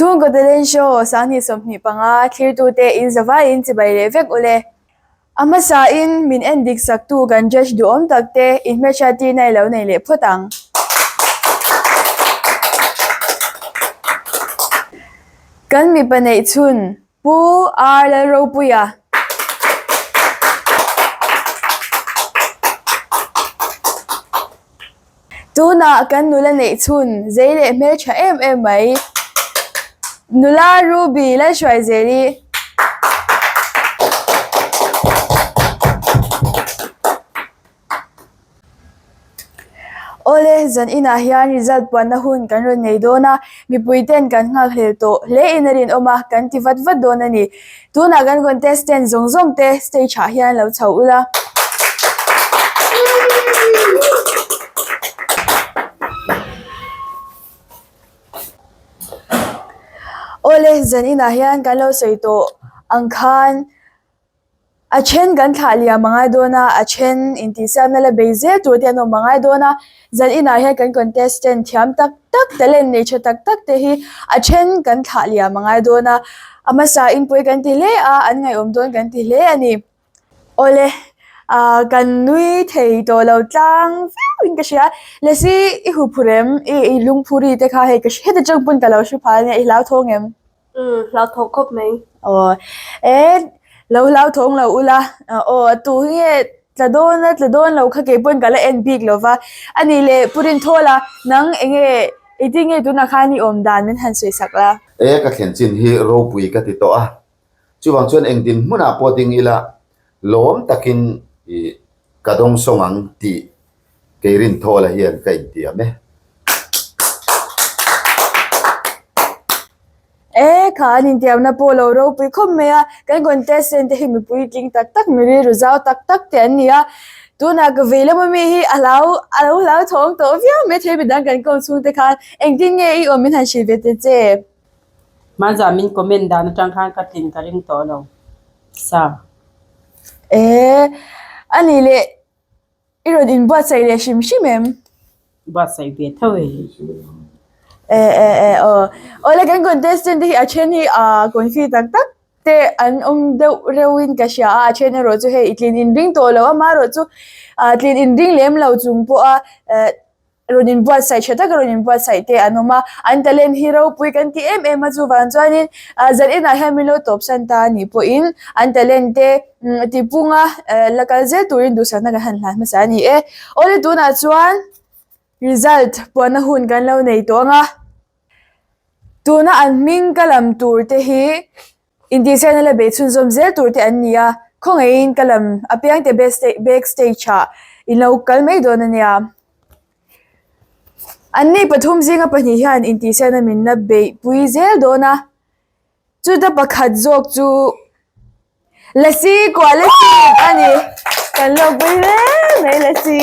Chhungkaw Talent Show 2025 thlirtute in zavaiin chibai leh vek ule. A hmasain min en dik saktu kan judge duhawm tak te inhmelhriat tirna i lo nei leh phawt ang. Kan mipa neih chhun Pu R Lalropuia. Tunah kan nula neih chhun zei leh hmeltha em em mai. Nula Ruby Lalhruaizeli. Awle, zan inah hian result puanna hun kan rawn nei dawn a, mipui ten kan nghakhlel tawh hle in a rinawm a, kan ti vat vat dawn a ni. Tunah kan contestant zawng zawng te stage ah hian lo chho ula. Awle, zan inah hian kan lo sawi tawh ang khan a then kan thlah liam a ngai dawn a, a then intihsiamna la bei zel tur te an awm a ngai dawn a, zan inah hian kan contestant thiam tak tak talent nei tha tak tak te hi a then kan thlah liam a ngai dawn a, a hmasa in pawi kan ti hle a, an ngaihawm dawn kan ti hle a ni. Awle, ah kan nui thei tawh lo tlang viau in ka hria, Lasi i huphurh em? I i lungphuri te kha hei ka hre heti chang pawn ka lo hre phah ania i hlauthawng em? Umm hlauthawng khawp mai. Aw e lo hlauthawng lo ula aw a tu hi nge tla dawn a tla dawn lo kha kei pawn ka la en bik lo va ani leh Pu Rinthawla nang eng nge engtin nge tunah khan i awm dan min han sawi sak la. E ka thlen chin hi ropui ka ti tawh a chuvang chuan engtin hmunah pawh ding ila lawm takin i ka dawng sawng ang tih Kei Rinthawla hian ka intiam e. E, kha an intiamna pawh lo ropui khawp mai a, kan contestant te hi mipui tling tak tak, mi rilru zau tak tak te an ni a, tunah ka vei lama mi hi a hlau, a lo hlauthawng tawh viau mai thei midang kan kawm chhung te khan engtin nge i awm min han hrilh ve ta che? Hmanzah min comment dan atang khan ka tlin ka ring tawh lo sa. E, a nih leh I rawn inbuatsaih leh hrim hrim em? Buatsaih ve tho e. E e e aw. Awle kan contestant te hi a then hi ah confi tak tak te an awm deuh reuh in ka hria a, a then erawh chu hei i tlin inring tawh lo a, amaherawh chu ah tlin inring lem lo chung pawh a eh Rawn inbuatsaih tha taka rawn inbuatsaih te an awm a, an talent hi ropui kan ti em em a, chuvang chuanin zan inah hian min lo tawp san ta anih pawhin an talent te tipunga la kal zel turin duhsakna kan han hlan hmasa a ni e. Awle tunah chuan result puanna hun kan lo nei tawh ang a, tuna an hming ka lam tur te hi Intihsiakna la bei chhunzawm zel tur te an ni a, khawngaihin ka lam apiang te back stage ah in lo kal mai dawn a nia. Anni pathum zinga pahnih hian intihsiakna min la beihpui zel dawn a, chuta pakhat zawk chu Lasi Kualasi a ni. Kan lawkpui hle mai Lasi.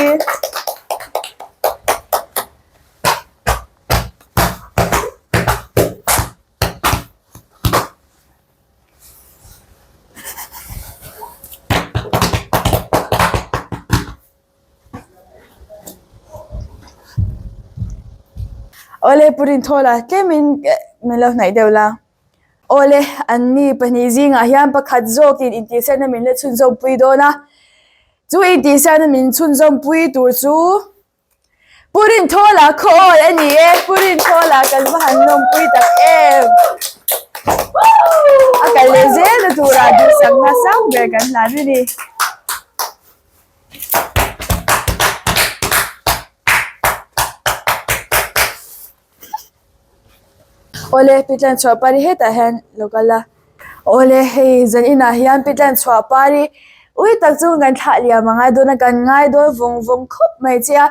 Awle Pu Rinthawla tlemin min lo hnaih deuh la. Awle anni pahnih zingah hian pakhat zawkin intihsiakna min la chhunzawmpui dawn a. Chu intihsiakna min chhunzawmpui tur chu Pu Rinthawla khaw awl a ni e, Pu Rinthawla kan va han lawmpui tak em. A kal leh zel na turah duhsakna sang ber kan hlan a ni. Awle Pitlan chhuah pari hetah hian lo kal a. Awle hei zan inah hian Pitlan chhuah pari ui tak chu kan thlah liam a ngai dawn a kan ngai dawn vawng vawng khawp mai che a.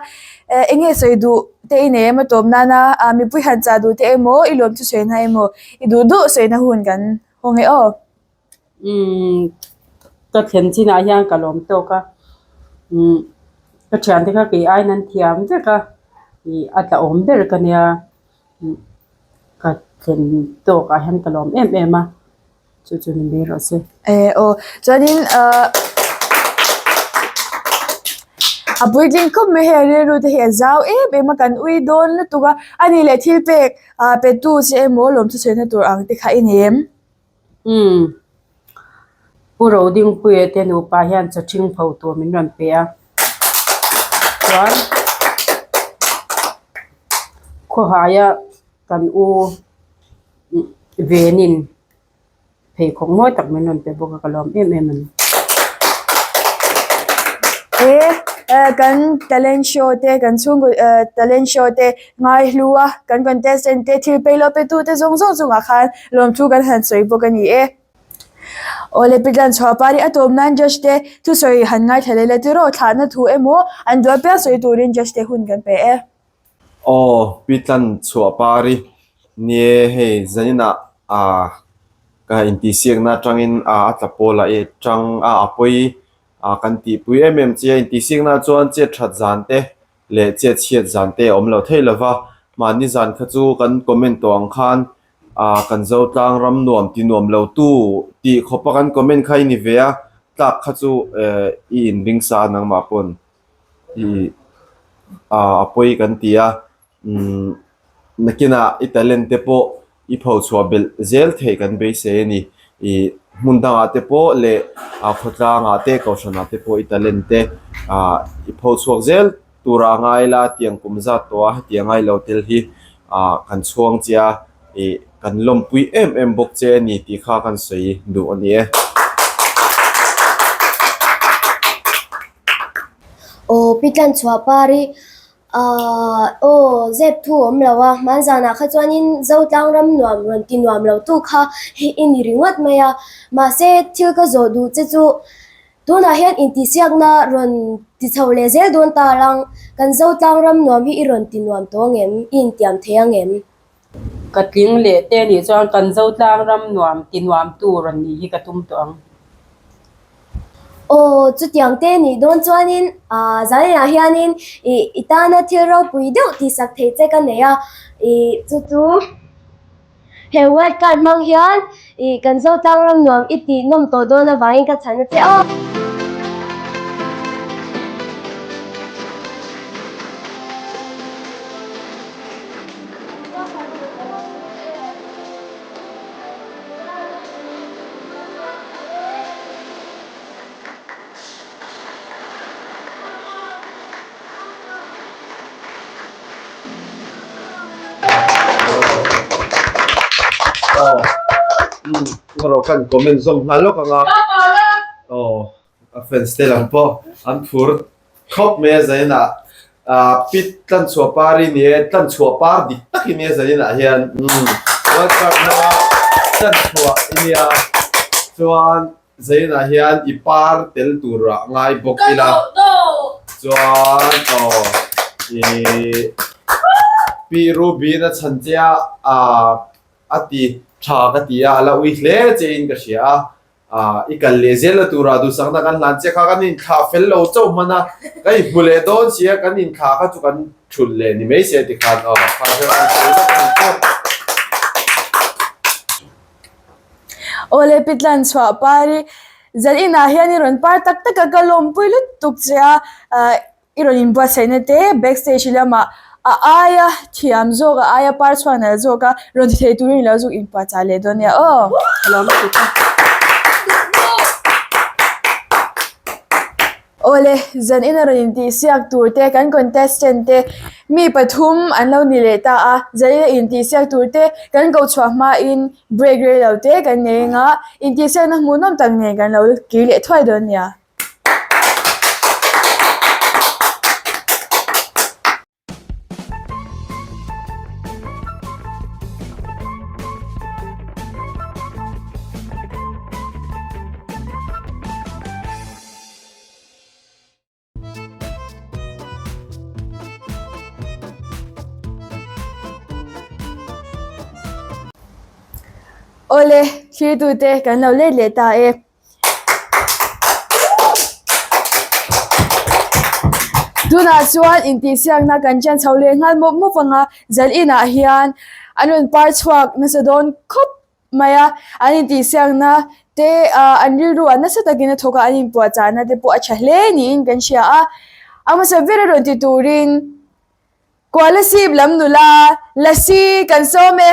Eh eng nge sawi duh te i nei em a tawp nana ah mipui han chah duh te emaw i lawm chu sawi na emaw i duh duh sawi na hun kan hawng e aw. Umm ka thlen chinah hian ka lawm tawk a umm ka thiante kha kei aiin an thiam vek a ih a tla awm ber ka nia umm ka thlen tawkah hian ka lawm em em a chu chu ni mai rawh se. Eh aw chuanin ah. A puitling khawp mai hei a rilru te hi a zau em em a kan ui dawn lutuk a a nih leh thil pek ah pe tu che emaw lawmthu chhuihna tur ang te kha i nei em? Umm. Pu Rodingpuia te nupa hian chaw ṭhing pho tur min rawn pe a chuan khawhaia kan u venin pheikhawk mawi tak min rawn pe bawk a ka lawm em em a ni. He kan talent show te kan chhungkaw talent show te ngai hlu a kan contestant te thil peilo pe tu te zawng zawng chungah khan lawmthu kan han sawi bawk a ni e. Awle Pitlan chhuah pari a tawp nan judge te thusawi han ngaithla leh la tiraw thlahna thu emaw an duah piang sawi turin judge te hun kan pe e. Aw Pitlan chhuah pari nie hei zaninah ah ka intihsiakna atangin ah a tla pawl ah i tang a a pawi ah kan tihpui em em che a intihsiakna chuan chet that zan te leh chet chhiat zan te a awm lo thei lova mahni zan kha chu kan comment tawh ang khan ah kan Zotlang ram nuam ti nuam lo tu tih khawpa kan comment kha i ni ve a tlak kha chu eh i inring sa a nangmah pawn i ah a pawi kan ti a umm nakinah i talent te pawh i pho chhuah belh zel theih kan beisei a ni ih hmun dangah te pawh leh ah khawtlangah te kohhranah te pawh i talent te ah i pho chhuak zel tura a ngai la tiang kum zat tawh a hetiang a ilo tel hi ah kan chhuang che a ih kan lawmpui em em bawk che a ni tih kha kan sawi duh a ni e. Aw pi tlan chhuah par i Ahh aw zep thu awm lo a, hmanzanah kha chuanin Zotlang ram nuam rawn ti nuam lo tu kha hi i ni ringawt mai a, mahse thil ka zawh duh che chu tunah hian intihsiakna rawn ti chho leh zel dawn ta lang, kan Zotlang ram nuam hi i rawn ti nuam tawh angem, i intiam thei angem? Ka tling leh te nih chuan kan Zotlang ram nuam ti nuam tu rawn nih hi ka tum tawh ang. Aw, chutiang te nih dawn chuanin ah zaninah hianin ih i tana thil ropui deuh tihsak thei che ka nei a, ih chu chu he wild card hmang hian ih kan Zotlang ram nuam i tih nawm tawh dawn avangin ka chhan a che aw. Erawh khan comment zawm nghal lawk ang a aw a fans te lam pawh an phur khawp mai a zainah ah pit tlan chhuah par i ni e tlan chhuah par dik tak i ni a zainah hian umm world cup na tlan chhuah i nia chuan zainah hian i par tel turah ngai bawk ila chuan aw ih pi Ruby na chhan che a ah a ti tha ka ti a a la ui hle che in ka hria a. Ah, i kal leh zel a tura duhsakna kan hlan che kha kan inthlah fel lo chauh hman a, kan inhmu leh dawn si a, kan inthlah kha chu kan thulh leh ni mai se tikhan aw kha chuan kan sawi vak a ni chu. Awle Pitlan chhuah par i zan inah hian i rawn par tak tak a, ka lawmpui lutuk che a, ah I rawn inbuatsaihna te back stage lamah a aia thiam zawk a aia par chhuak nalh zawk a rawn ti thei turin ilo zuk inpuahchah leh dawn nia aw. Awle zan ina rawn intihsiak tur te kan contestant te mi pathum an lo ni leh ta a zan ina intihsiak tur te kan ko chhuah hmain break rei lo te kan nei anga intihsiakna hmuhnawm tak nen kan lo kir leh thuai dawn nia. Awle, thirtute kan lo let leh ta e. Tunah chuan intihsiakna kan ṭan chho leh nghal mawp mawp ang a, zal inah hian an rawn par chhuak nasa dawn khawp mai a, an intihsiakna te ah an rilru ah nasa takin a thawk a, an inpuahchahna te pawh a ṭha hle niin kan hria a. A hmasa ber a rawn ti turin Kualasip lam nula Lasi kan sawm e.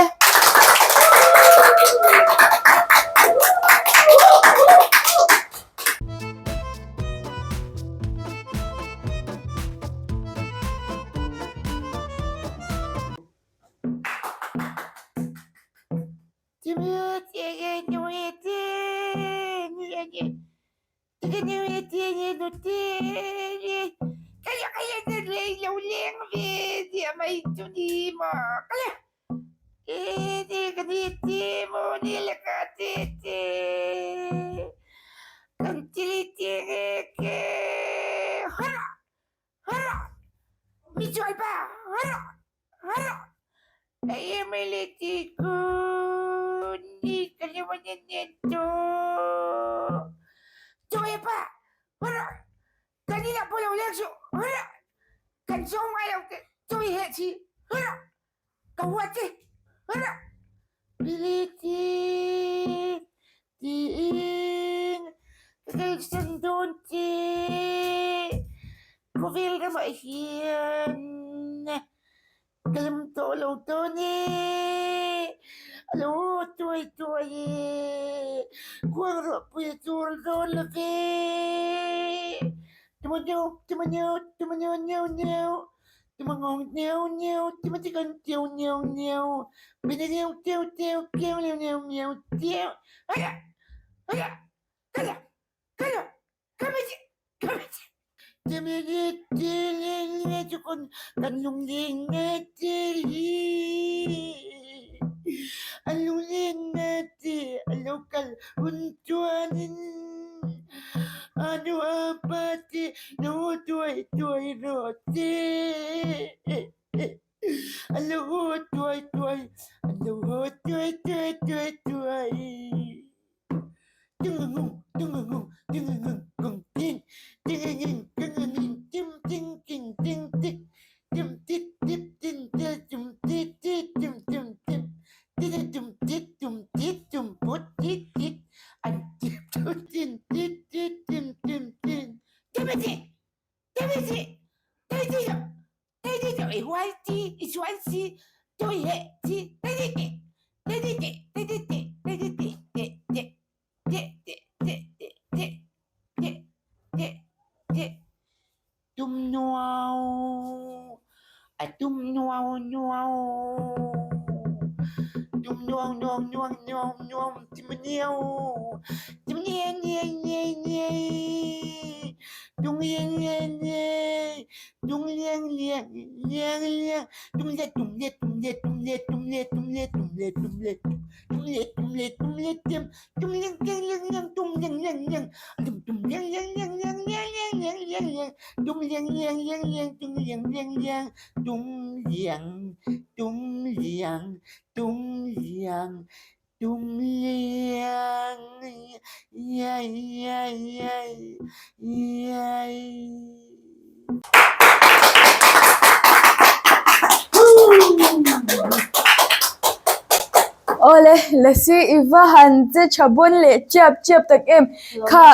Awle, Lasi i va han che tha bawn leh chiap chiap tak em? Kha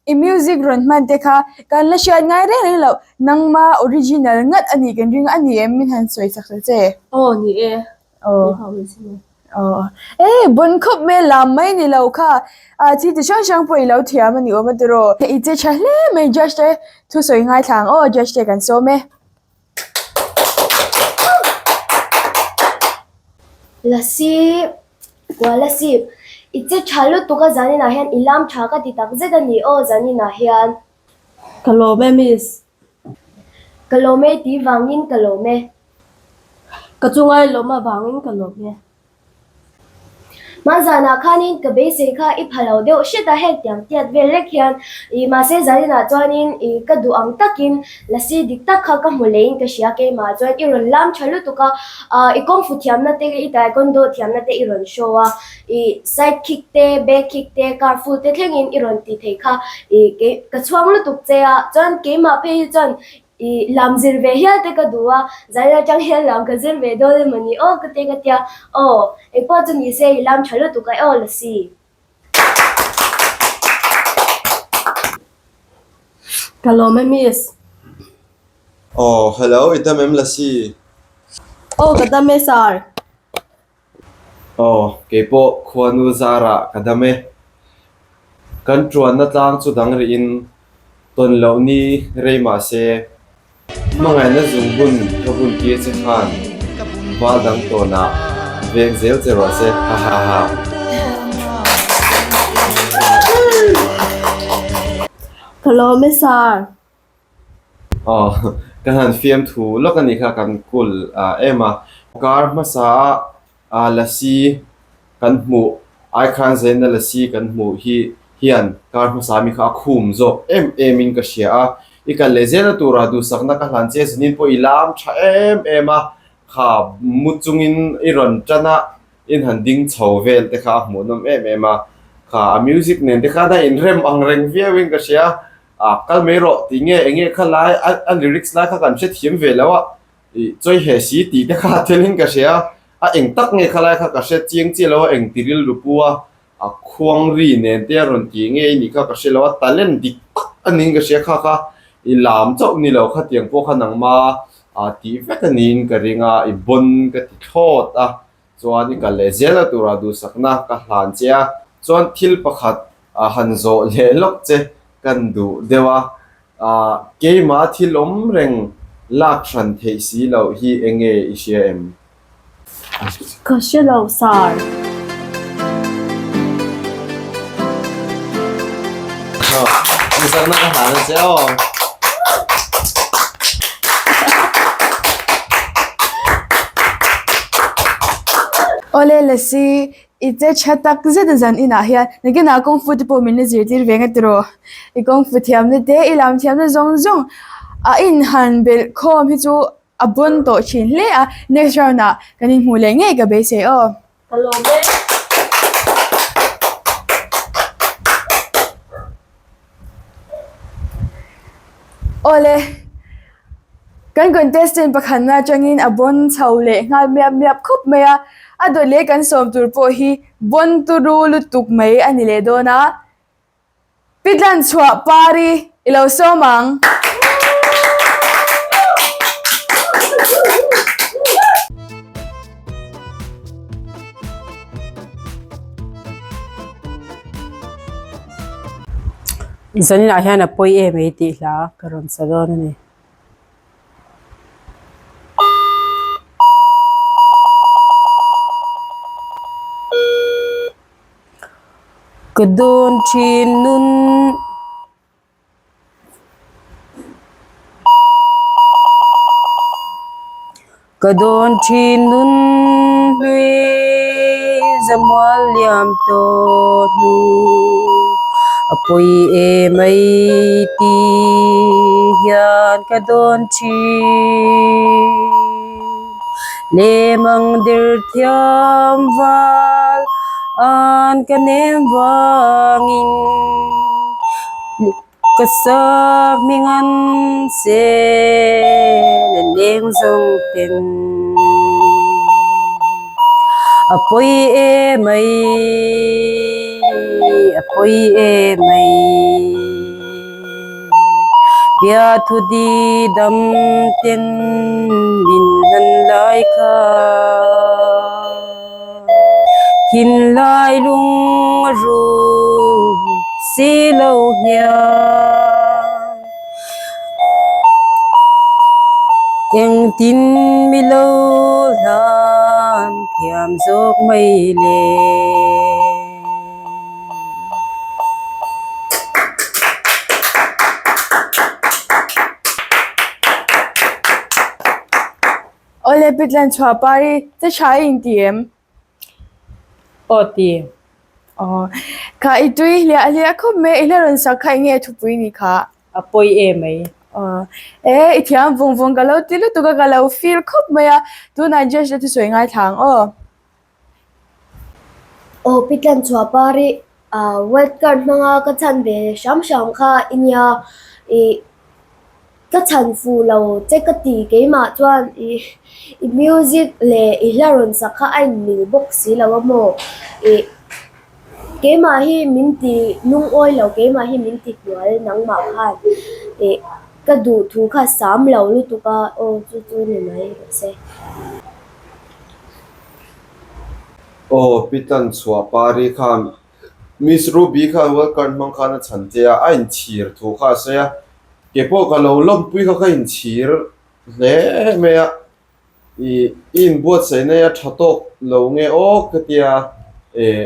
i music rawn hman te kha kan la hriat ngai reng reng loh, nangma original ngat a nih kan ring a ni em min han sawi sak ta che? Aw ni e, Aw. Aw. E bon khawp mai lam mai ni lo kha. A chi ti hrang hrang pawh i lo thiam a ni awm a tiraw. I che tha hle mai judge te thusawi ngaithla ang aw judge te kan sawm e. Lasi Kualasip i che tha lutuk a zaninah hian i lam tha ka ti tak zet a ni aw zaninah hian. Ka lawm e miss. Ka lawm e tih vangin ka lawm e. Ka chunga i lawm avangin ka lawm e. Hma zanah khanin ka beisei kha i pha lo deuh hret a, heng tiang tiat vel lek hian i mahse zaninah chuanin i ka duh ang takin lasi dik tak kha ka hmu leiin ka hria keimah chuan i rawn lam tha lutuk a, ah i kawngfu thiamna te i taekwondo thiamna te i rawn show a, i side kick te back kick te car full te thlengin i rawn ti thei kha i kei ka chhuang lutuk che a, chuan keimah phei hi chuan I lam zir ve hial te ka duh a, zan atang hian lam ka zir ve dawn emaw ni aw ka ti ka tia, aw engpawh chu ni se i lam tha lutuk a aw Lasi. Ka lawm e miss. Aw, hello, i dam em Lasi? Aw, ka dam e sir. Aw, keipawh khuanu zarah ka dam e. Kan tuanna tlang chu dang rihin tawn loh ni rei mah se, hmangaihna zungbun ka bun tir che khan val dang tawnah veng zel che rawh se, ha ha ha. Ka lawm e sir. Aw, ka han fiamthu lawk a nih kha kan kul em a. Kar hmasa a lasi kan hmuh ai khan zaina lasi kan hmuh hi hian kar hmasa mi kha a khum zawk em em in ka hria a. I kal leh zelna turah duhsakna ka hlan che zanin pawh i lam tha em em a, kha mu chungin i rawn tan a, in han ding chho vel te kha a hmuhnawm em em a. Kha a music nen te khan a inrem ang reng viau in ka hria a. Ah kal mai rawh tih nge eng nge kha lai a a lyrics lai kha kan hrethiam ve lo a ih chawi he si tih te kha a tel in ka hria a eng tak nge kha lai kha ka hre chiang chiah lo a eng ti rilru pu a a khuang ri nen te a rawn tih nge i nih kha ka hre lo a talent dik tak a niin ka hria kha kha i lam chauh ni lo khatiang pawh kha nangma ah tih vek a niin ka ring a i bawn ka ti thlawt a Chuan i kal leh zel a tura duhsakna ka hlan che a, chuan thil pakhat han zawh leh lawk che kan duh deuh a, keimah thil awm reng lak hran theih si loh hi eng nge i hria em? Ka hre lo sir. Duhsakna ka hlan a che aw. Awle Lasi, i che tha tak zet a zan inah hian nakinah kung fu te pawh min la zirtir ve nga tiraw? I kung fu thiamna te, i lam thiamna zawng zawng a inhan belh khawm hi chu a bawn tawh thin hle a, next round ah kan inhmuh leh ngei ka beisei aw. Ka lawm e. Awle, kan contestant pakhatna atangin a bawn chho leh nghal miap miap khawp mai a, a dawt leh kan sawm tur pawh hi bawn turu lutuk mai a ni leh dawn a. Pi Tlanchhuah Pari i lo sawm ang. Zaninah hian a pawi em ei tih hla ka rawn sa dawn a ni. Ka dawn thin nun. Ka dawn thin nun hlui zamual liam tawh hnu a pawi em ai ti hian ka dawn thin. Lem ang der thiam val an ka nem vangin ka sak hming an sel a leng zawng ten a pawi em mai a pawi em mai. Biathu di dam ten min hlan lai kha Thinlai lung a ru si lo hian Engtin mi lo hlan thiam zawk mai le. Awle Pitlan chhuah pari che tha i inti em? Aw ti. Aw kha i tui hliah hliah khawp mai i hla rawn sak kha enge thupui ni kha? A pawi em mai. Aw e i thiam vung vung ka lo ti lutuk a ka lo feel khawp mai a tunah judge te thusawi ngaithla ang aw. Aw Pitlan chhuah pari ah wild card hmanga ka chhan ve hram hram kha i nia ih ka chhan fuh lo che ka ti keimah chuan ih i music leh i hla rawn sak kha a inmil bawk si lo a maw ih keimah hi min ti lungawi lo keimah hi min ti hnual nangmah khan ih. ka duh thu kha sam lo lutuk a, aw chu chu ni mai rawh se. Aw Pi Tlanchhuah Pari khan Miss Ruby khan World Card hmang khan a chhan che a, a inchhir thu kha a sawi a, kei pawh ka lo lawmpui kha ka inchhir hle mai a. I i inbuatsaih na a tha tawk lo nge aw ka tia eh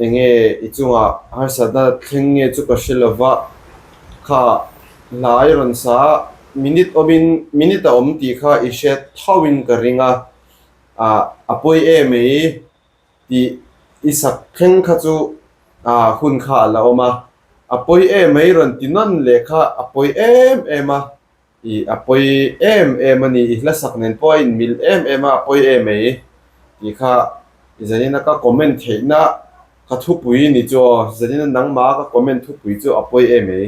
enge i chungah harsatna thleng nge chu ka hre lova kha hla i rawn sa a minute awmin minute a awm tih kha i hre thauhin ka ring a ah a pawi em mai tih i sak thleng kha chu ah hun kha a la awm a a pawi em mai rawn ti nawn leh kha a pawi em em a. I a pawi em em a ni, i hlasak nen pawh a inmil em em a, a pawi em mai tih kha i zanina ka comment theihna ka thupui ni chu aw, zanina nangmah ka comment thupui chu a pawi em mai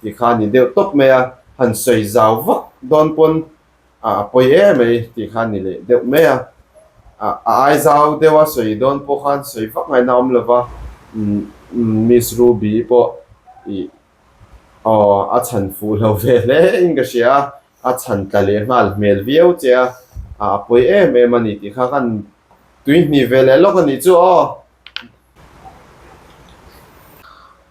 tih kha a ni deuh tawp mai a, han sawi zau vak dawn pawn a pawi em mai tih kha a ni leh deuh mai a, a ai zau deuh a sawi dawn pawh khan sawi vak ngaihna a awm lova, Miss Ruby pawh i Aw, a chhan fuh lo ve hle in ka hria a, a chhan tla leh nghal hmel viau che a, a pawi em em a ni tih kha khan tui hnih ve leh lawk a nih chu aw.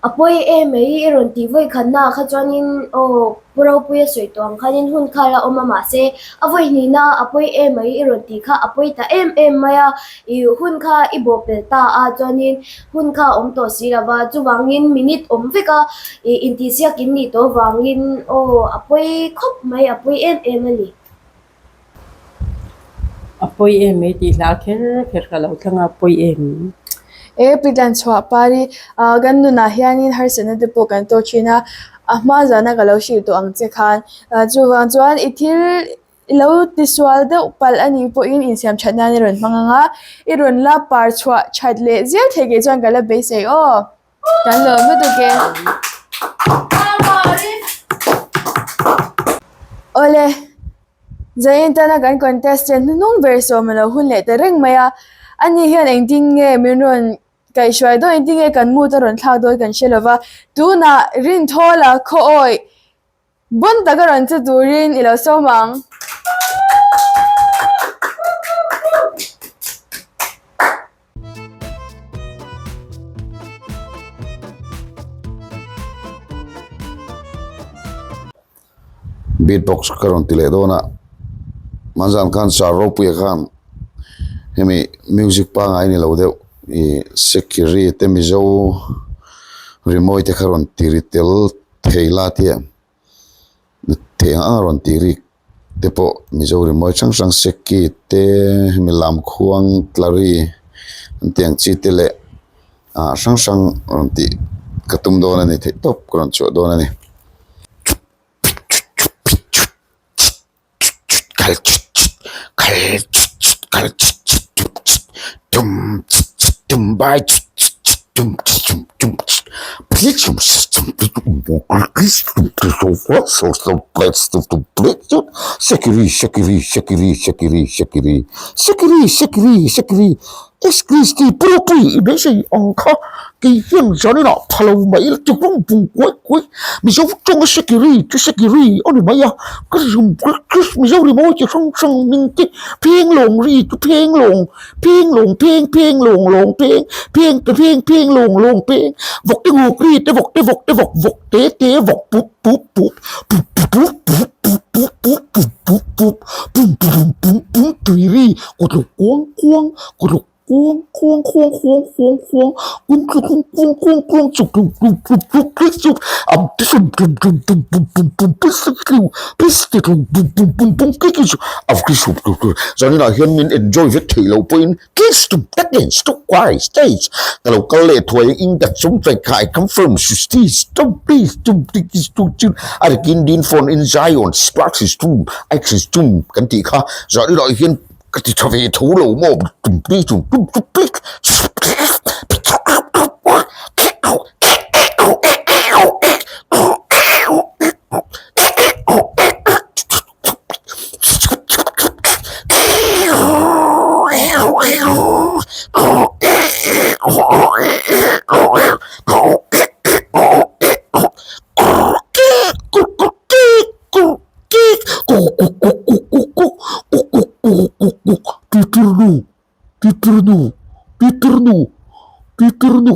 A pawi em mai i rawn tih vawi khatna ah kha chuanin aw Pu Ropuia sawi tawh ang khanin hun kha la awm a mahse a vawi hnihna a pawi em mai i rawn tih kha a pawi ta em em mai a, i hun kha i bawhpelh ta a chuanin Hun kha a awm tawh si lova, chuvangin minute awm vek a, ih intihsiak in nih tawh vangin aw a pawi khawp mai, a pawi em em a ni. A pawi em mai tih hla kher kher ka lo thlang a, a pawi em. E Pitlan chhuah pari ah kan nunah hianin harsatna te pawh kan tawk thin a, a hma zana ka lo hrilh tawh ang che khan, chuvang chuan i thil I lo tisual deuh palh a nih pawhin insiam that nan i rawn hmang ang a, i rawn la par chhuah that leh zel thei kei chuan ka la beisei aw. Kan lawm lutuk e. Awle, Zain tana kan contestant hnuhnung ber sawm a lo hun leh ta reng mai a, ani hian engtin nge min rawn kaihhruai dawn, engtin nge kan mood a rawn thlak dawn kan hre lova, tunah Rinthawla khaw awih Bun taka rawn che turin i lo sawm ang. Beatbox ka rawn ti leh dawn a, Manzan khan Sir Ropuia khan hemi music pangngai ni lo deuh ih Sekiri te Mizo rimawi te kha rawn ti ri tel thei la tia thei ang ang a rawn tih rik te pawh Mizo rimawi hrang hrang seki te hemi lamkhuang tlari an tih ang chi te leh ah hrang hrang rawn tih ka tum dawn a ni theih tawp ka rawn chhuah dawn a ni. Mizo tawnga sekiri chu sekiri a ni mai a ka zum Mizo rimawi chi hrang hrang hming te pheng lawng ri chu pheng lawng pheng lawng pheng pheng lawng lawng pheng pheng te pheng pheng lawng lawng pheng vawk te nguk ri te vawk te vawk te vawk vawk te te vawk pup pup pup pup pup pup pup pup pup pup pup pup pum pum pum pum tui ri kawtluk kuang kuang kawtluk Kuang kuang kuang kuang kuang kuang kung kung kung kung kung chuk tluk tluk tluk tluk tluk chuk am ti tlum tlum tlum tum pum pum pum pis tlu pis ti tlum pum pum pum pum ki ki chu av ki sup tluk tluk zanin ah hian min enjoy vek theih loh pawhin kiss tum tak in stuk kuai stage ka lo kal leh thuai in that sum fai khai come from susti stum please tum ti ki stu chu a rikin din phone in zion sparks tum axis tum kan tih kha zanin ah hian Ka ti tha ve tho lo maw Pitar nu, pitar nu, pitar nu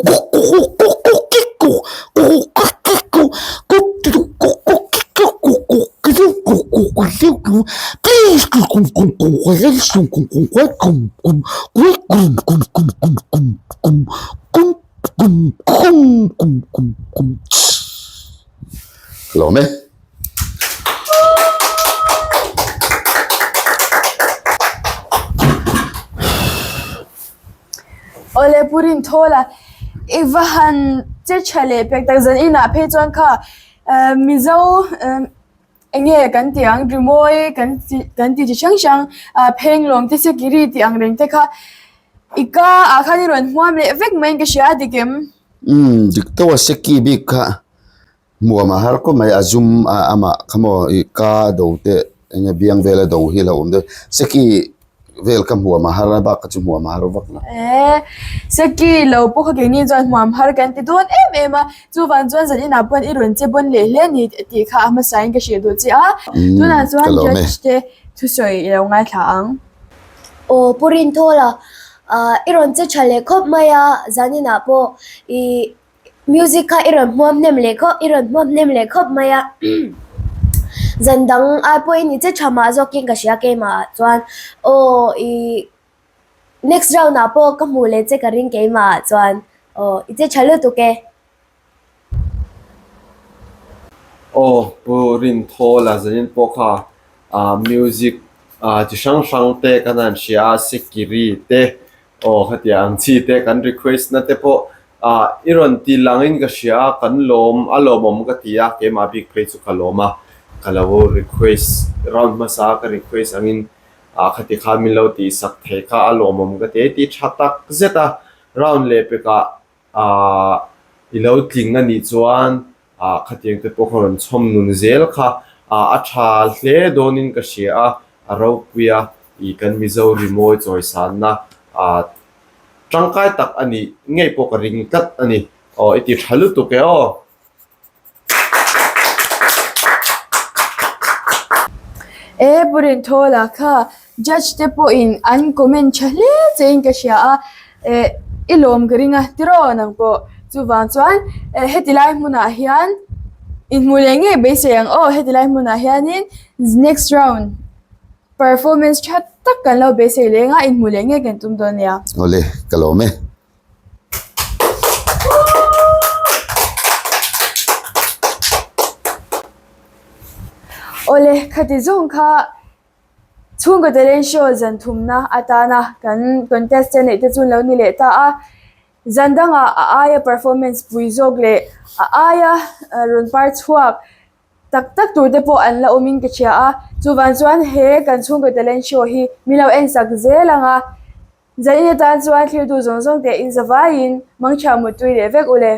Lawm e. Awle Pu Rinthawla, i va han che tha leh pek tak zan inah phei chuan kha Mizo eng nge kan tih ang rimawi kan ti kan ti chi hrang hrang phenglawng te sikiri tih ang reng te kha i ka ah khan i rawn hmuam leh vek maiin ka hria a dik em? Umm dik tawh a seki bik kha. Hmuam a har khawp mai a zum a amah kha maw ih ka do te eng nge biang vela do hi a lo awm deuh seki vel ka hmuam a har a bak kha chu hmuam a har vak lo. Eee seki lo pawh kha keini chuan hmuam har kan ti dawn em em a chuvang chuan zan inah pawh i rawn che bawn leh hle a ni tih kha a hmasain ka hrilh duh che a tunah chuan judge te thusawi i lo ngaithla ang. Aw Pu Rinthawla i rawn che tha leh khawp mai a zan inah pawh ih Music kha i rawn hmuam hnem leh khawp i rawn hmuam hnem leh khawp mai a zan dang ai pawhin i che tha mah zawkin ka hria keimah ah chuan aw i next round ah pawh ka hmuh leh che ka ring keimah ah chuan aw i che tha lutuk e. Aw Pu Rinthawla zanin pawh kha ah music ah chi hrang hrang te kan han hria a sikiri te Aw khatiang ang chi te kan request na te pawh ah i rawn ti lang in ka hria a kan lawm a lawmawm ka ti a keimah bik phei chu ka lawm a ka lo request round hmasa a ka request ang in ah khati khan min lo tih sak thei kha a lawmawm ka ti a i ti tha tak zet a round leh pekah ah i lo tling a nih chuan ah khatiang te pawh kha rawn chhawm nun zel kha ah a tha hle dawnin ka hria a a ropui a ih kan Mizo rimawi chawisanna ah tangkai tak a nih ngei pawh ka ring tlat a ni aw i ti tha lutuk e aw. E Pu Rinthawla kha Judge te pawhin an comment tha hle chein ka hria a, eh i lawm ka ring a tiraw nang pawh. Chuvang chuan eh heti lai hmunah hian inhmuh leh ngei beisei ang aw heti lai hmunah hianin next round performance tha tak kan lo beisei leng a inhmuh leh ngei kan tum dawn nia. Awle, ka lawm e. Awle, khati zawng kha Chhungkaw talent show zan thumna atana kan contestant neih te chu an lo ni leh ta a, zan dangah a aia performance pui zawk leh a aia rawn par chhuak tak tak tur te pawh an la awmin ka hria a, chuvang chuan he kan chhungkaw talent show hi min lo en sak zel ang a, zan in atan chuan thlir duh zawng zawng te in zavaiin mangtha muttui leh vek u le.